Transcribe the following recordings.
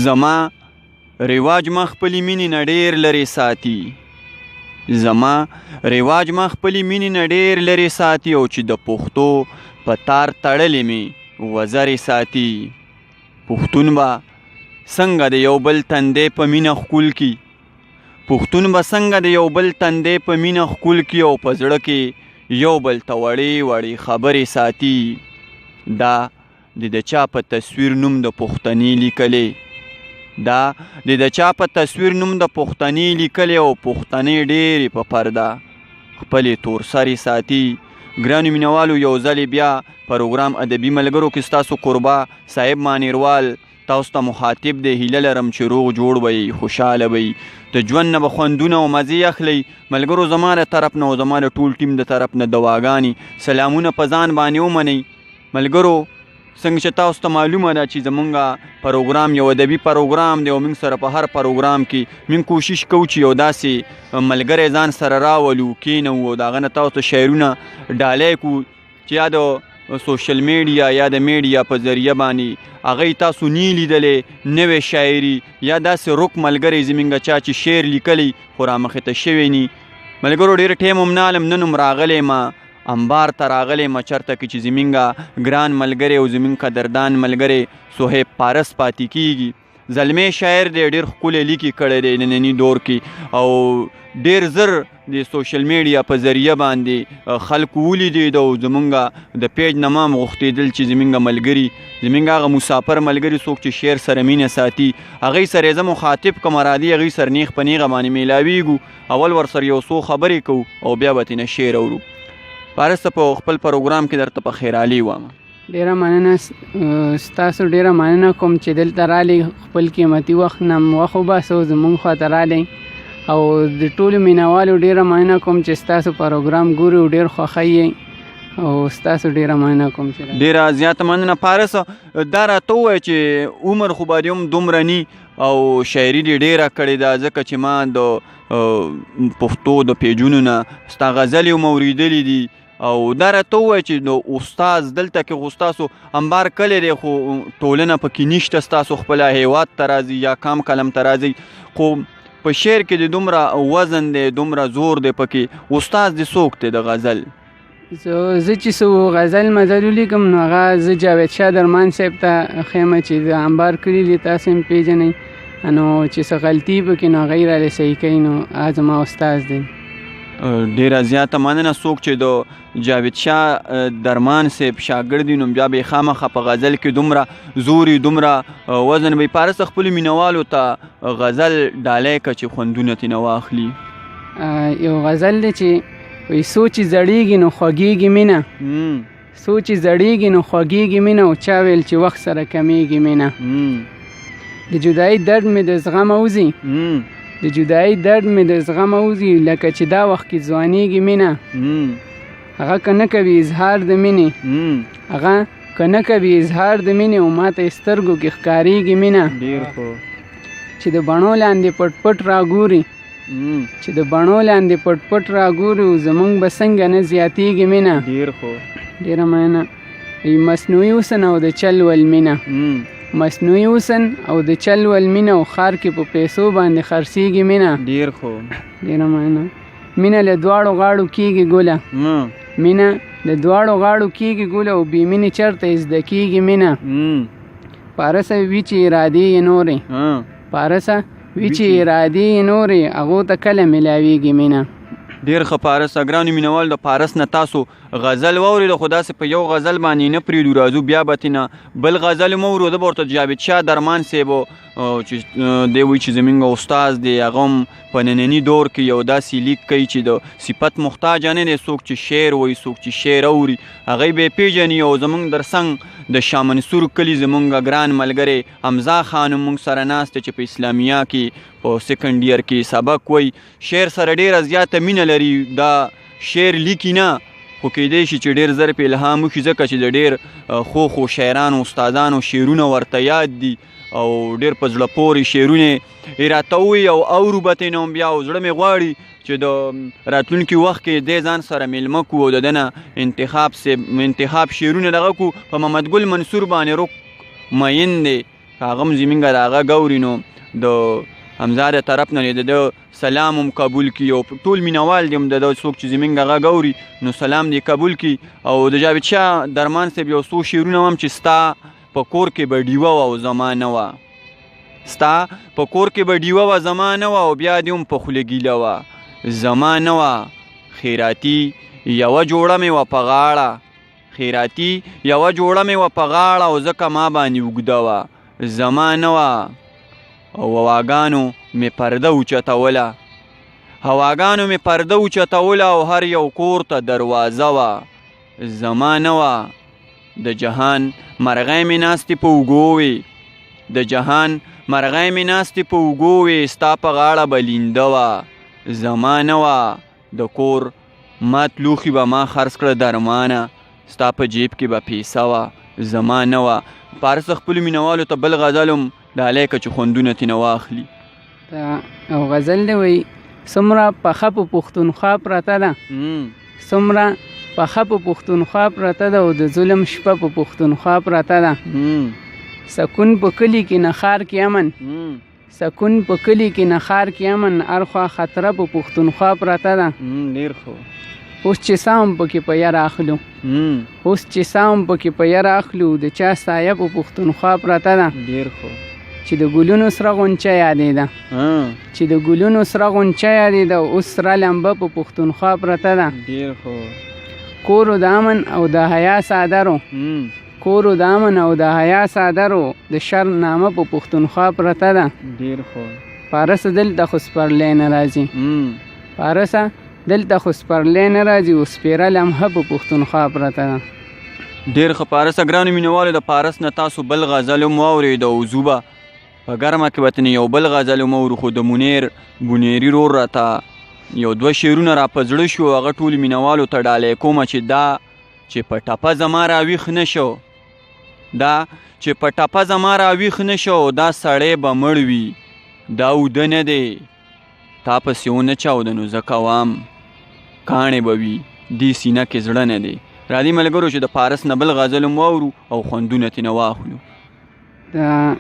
زما رواج ما خپلې مینې نه ډېر لرې ساتي، زما رواج ما خپلې مینې نه ډېر لرې ساتي، او چې د پښتو په تار تړلې مې وزرې ساتي. پښتون به څنګه د یو بل تندی په مینه ښکل کي، پښتون به څنګه د یو بل تندی په مینه ښکل کي، او په زړه کې یو بل ته وړې وړې خبرې ساتي. دا د چا په تصویر نوم د پښتنې لیکلې، دا د چا په تصویر نوم د پښتنې لیکلې، او پښتنې ډېرې په پرده خپلې تورسرې ساتي. ګرانو مینوالو، یو ځلې بیا پروګرام ادبي ملګرو کې ستاسو کوربه صاحب مانیروال تاسو ته مخاطب دی. هیله لرم چې روغ جوړ به یئ، خوشحاله به یئ، د ژوند نه به خوندونه او مزې اخلئ. ملګرو، زما د طرف نه او زما د ټول ټیم د طرف نه دواګانې سلامونه په ځان باندې ومنئ. ملګرو، څنګه چې تاسو ته معلومه ده چې زمونږ پروګرام یو ادبي پروګرام دی، او موږ سره په هر پروګرام کې موږ کوشش کوو چې یو داسې ملګری ځان سره راولو، کینو او د هغه نه تاسو ته شعرونه ډالۍ کړو چې یا د سوشل میډیا یا د میډیا په ذریعه باندې هغه تاسو نی لیدلې نوې شاعري، یا داسې رک ملګری زمونږ چا چې شعر لیکلی خو رامخې ته شوی نی. ملګرو، ډېر ټایم هم نه علم، نن هم راغلی ما انبار ته راغلی ما، چرته کې چې زمونږ ګران ملګری او زمونږ قدردان ملګری صهیب پارس پاتې کیږي. زلمی شاعر دی، ډېر ښکلی لیکي کړی دی ننني دور کې، او ډېر زر د سوشل میډیا په ذریعه باندې خلکو ولیدې ده. او زمونږ د پیج نه ما هم غوښتېدل چې زمونږ ملګري، زمونږ هغه مسافر ملګري څوک چې شعر سره مینه ساتي، هغوی سره یې زه مخاطب کړم، را دي هغوی سره نیغ په نیغه باندې میلاویږو، اول ورسره یو څو خبرې کوو او بیا به ترېنه شعر اورو. پارس ته په خپل پروګرام کې درته په خیرالي وم. ډېره مننه ستاسو، ډېره مننه کوم چې دلته رالی، خپل قیمتي وخت نه مو وخت وباسو، زمونږ خواته رالی. او د ټولو مینوالو ډېره مننه کوم چې ستاسو پروګرام ګوري او ډېر خوښی یې، او ستاسو ډېره مننه کوم چې رالی. ډېره زیاته مننه پارس. دا راته ووایه چې عمر خو به دې هم دومره نی او شاعري دې ډېره کړې ده، ځکه چې ما د پښتو د پیجونو نه ستا غزلې هم اورېدلې دي. او دا راته ووایه چې د استاد دلته کې خو ستاسو انبار کلی دی، خو ټولنه پکې نشته، ستاسو خپله هیواد ته راځي یا کام قلم ته راځي، خو په شعر کې د دومره وزن دی، دومره زور دی پکې، استاد دې څوک دی د غزل؟ زه چې څه غزل مزل ولیکم نو هغه زه جاوید شاه درمان صاحب ته ښیم چې د انبار کلي دی، تاسو هم پېژنئ، نو چې څه غلطي پکې نو هغه یې راله صحیح کوي، نو هغه زما استاد دی. ډېره زیاته مننه. څوک چې د جاوید شاه درمان صاحب شاګرد وي نو بیا به یې خامخا په غزل کې دومره زور وي، دومره وزن به یې. پارس خپلو مینوالو ته غزل ډالۍ که چې خوندونه ترېنه واخلي. یو غزل دی چې وایي څو چې زړېږي نو خوږېږي مینه، څو چې زړېږي نو خوږېږي مینه، او چا ویل چې وخت سره کمېږي مینه. د جدایۍ درد مې د زغمه وځي، د جدایۍ درد مې د زغمه وځي، لکه چې دا وخت کې ځوانېږي مینه. هغه که نه کوي اظهار د مینې، هغه که نه کوي اظهار د مینې، او ماته یې سترګو کې ښکارېږي مینه. ډېر ښه. چې د بڼو لاندې پټ پټ راګوري، چې د بڼو لاندې پټ پټ راګوري، او زمونږ به څنګه نه زیاتېږي مینه. ډېر ښه. ډېره مننه. مصنوعي حسن او د چل ول مینه، مصنوعي حسن او د چل ول مینه، او ښار کې په پیسو باندې خرڅېږي مینه. ډېر ښه. ډېره مننه. مینه له دواړو غاړو کېږي ګله، مینه له دواړو غاړو کېږي ګله، او بې مینې چېرته یې زده کېږي مینه. پارسه وي چې ارادې یې نورې، پارسه وي چې ارادې یې نورې، هغو ته کله میلاویږي مینه. ډېر ښه پارس. ګرانو مینوال، د پارس نه تاسو غزل واورېده، خو داسې په یو غزل باندې نه پرېږدو، راځو بیا به ترېنه بل غزل هم واورو. زه به ورته جاوید شاه درمان صاحب چې دی وایي چې زمونږ استاد دی، هغه هم په ننني دور کې یو داسې لیک کوي چې د صفت محتاج نه دی، څوک چې شعر وایي، څوک چې شعر اوري هغوی به یې پېژني. او زمونږ در څنګ د شاه منصور کلي زمونږ ګران ملګری حمزه خان هم مونږ سره ناست دی چې په اسلامیه کې په سیکنډ ایئر کې سبق وایي، شعر سره ډېره زیاته مینه لري. دا شعر لیکي نه، خو کېدای شي چې ډېر زر په الهام وشي، ځکه چې د ډېر ښو ښو شاعرانو استادانو شعرونه ورته یاد دي او ډېر په زړه پورې شعرونه یې راته ووایي او اورو به ترېنه هم بیا. او زړه مې غواړي چې د راتلونکي وخت کې دی ځان سره مېلمه کړو او د ده نه انتخاب شعرونه دغه کړو. په محمد ګل منصور باندې رک مین دی، هغه هم زمونږ د هغه ګوري نو د حمزه د طرف نه د ده سلام هم قبول کړي او ټول مینوال دي هم د ده څوک چې زمونږ هغه ګوري نو سلام دې قبول کړي. او د جاوید شاه درمان صاحب یو څو شعرونه هم چې ستا په کور کې به ډیوه وه او زما نه وه، ستا په کور کې به ډیوه وه زما نه وه، او بیا دې هم په خوله ګیله وه زما نه وه. خیراتي یوه جوړه مې وه په غاړه، خیراتي یوه جوړه مې وه په غاړه، او ځکه ما باندې اوږده وه زما نه وه. او هواګانو مې پرده اوچتوله، هواګانو مې پرده اوچتوله، او هر یو کور ته دروازه وه زما نه وه. د جهان مرغۍ مې ناستې په اوږو وې، د جهان مرغۍ مې ناستې په اوږو وې، ستا په غاړه به لینده وه زما نه وه. د کور مات لوښي به ما خرڅ کړه درمانه، ستا په جیب کې به پیسه وه زما نه وه. پارس خپلو مینوالو ته بل غزل هم ډالۍ که چې خوندونه ترېنه واخلي. او غزل دی وایي څومره پخه په پښتونخوا پرته ده، څومره پخه په پښتونخوا پرته ده، او د ظلم شپه په پښتونخوا پرته ده. سکون په کلي کې نه ښار کې امن، سکون په کلي کې نه ښار کې امن، هر خوا خطره په پښتونخوا پرته ده. ډېر ښه. اوس چې سا هم پکې په یره اخلو، اوس چې سا هم پکې په یره اخلو، د چا سایه په پښتونخوا پرته ده. ډېر ښه. چې د ګلونو سره غونچه یادېده، چې د ګلونو سره غونچه یادېده، اوس سره لمبه په پښتونخوا پرته ده. ډېر ښه. کورو د امن او د حیا څادرو، کورو د امن او د حیا څادرو، د شر نامه په پښتونخوا پرته ده. ډېر ښه. پارسه دلته خو سپرلی نه راځي، پارسه دلته خو سپرلی نه راځي، او سپېره لمحه په پښتونخوا پرته ده. ډېر ښه پارسه. ګرانو مینوالو د پارس نه تاسو بل غزل هم واورېده، او ځو به په ګرمه کې به ترې یو بل غزل هم واورو. خو د منیر بونیري رور راته یو دوه شعرونه را په زړه شو، هغه ټولو مینوالو ته ډالۍ کومه چې دا چې په ټپه زما راویښ نه شو، دا چې په ټپه زما راویښ نه شو، دا سړی به مړ وي، دا اوده نه دی، تا پسې ونه چاوده نو ځکه وام کاڼې به وي، دې سینه کې زړه نه دی. راځي ملګرو چې د پارس نه بل غزل هم واورو او خوندونه ترېنه واخلو. د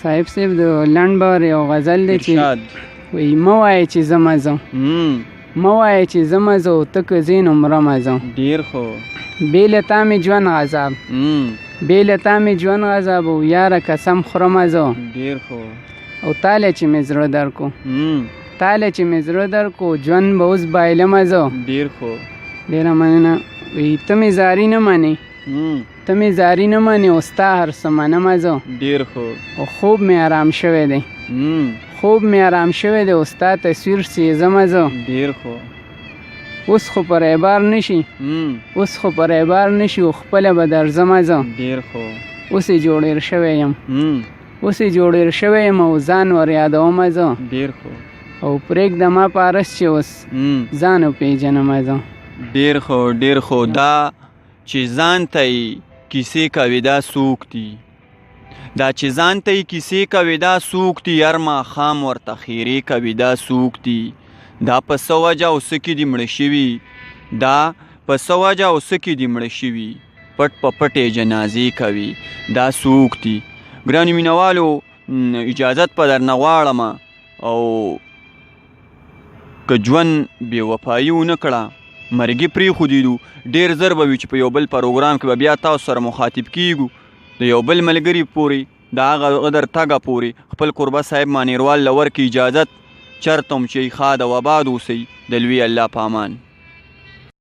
صاحب صاحب د لنډ باور یو غزل دی چې وایي مه وایه چې زه مه ځم، مه وایه چې زه مه ځم، ته که ځې نو مرمه ځم. ډېر ښه. بې له تا مې ژوند عذاب، بې له تا مې ژوند عذاب، او یاره قسم خورمه زه. ډېر ښه. او تاله چې مې زړه درکو، تاله چې مې زړه درکو، ژوند به اوس بایلمه زه. ډېر ښه. ډېره مننه. وایي ته مې زاري نه منې، ته مې زاري نه منې، او ستا هر څه منمه زه. ډېر ښه. او خوب مې آرام شوی دی، خوب مې آرام شوی دی، او ستا تصویر څیزمه زه. ډېر ښه. اوس خو پر عبار نشي، اوس خو پر عبار نشي، او خپله به درځمه زه. ډېر ښه. اوس یې جوړېر شوی یم، اوس یې جوړېر شوی یم، او ځان ور یادومه زه. ډېر ښه. او پرېږده ما پارس چې اوس ځان وپېژنمه زه. ډېر ښه، ډېر ښه. دا چې ځان ته یې کیسې کوي دا څوک دي، دا چې ځان ته یې کیسې کوي دا څوک دي، هر ماښام ورته ښېرې کوي دا څوک دي، دا په څه وجه او څه کې دي مړه شوي، دا په څه وجه او څه کې دي مړه شوي، پټ په پټې جنازې کوي دا څوک دي. ګرانو مینوالو اجازت په درنه غواړم، او که ژوند بې وفایي ونه کړه مرګي پرېښودېدو، ډېر زر به وي چې په یو بل پروګرام کې به بیا تاسو سره مخاطب کیږو، د یو بل ملګري پورې د هغه غدر تګه پورې خپل کوربه صاحب مانیروال له ورکې اجازت. چرته هم چې ښاد او آباد اوسئ، د لوی الله په امان.